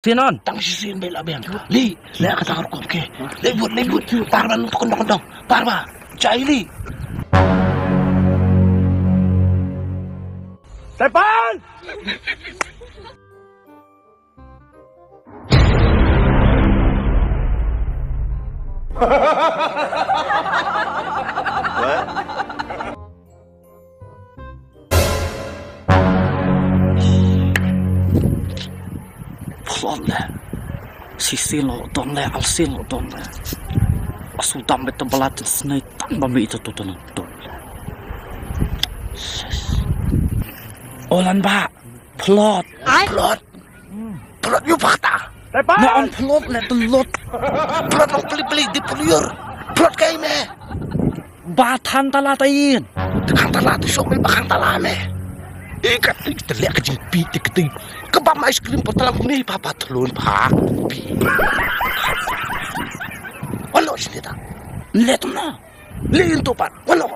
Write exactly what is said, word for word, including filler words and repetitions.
Sinon. Tang shisien beit la biang. Leh, leh kata ka rukom ke. Leit bud, leit bud. Par ban kondong kondong. Par ba. Jai leh. Tepan! Phlot le. Shisien lo don le, alsien lo don le. Asu dam beit ta bala ta snei tan ba mi ita tu tu tu. Olan ba. Phlot. Phlot. Phlot ïu pakta. Na on phlot le tu lot. Phlot long peli peli di peliur. Phlot kai me. Ba than tala ta yin. Khang tala tu sok me ba khang tala me. E ka ti te le ka jing pi ti ka ti. Ka ba ma ice cream pa tala me pa pa thlun pa. Pi. Walo sini ta. Le tu na. Le yin tu pa. Walo.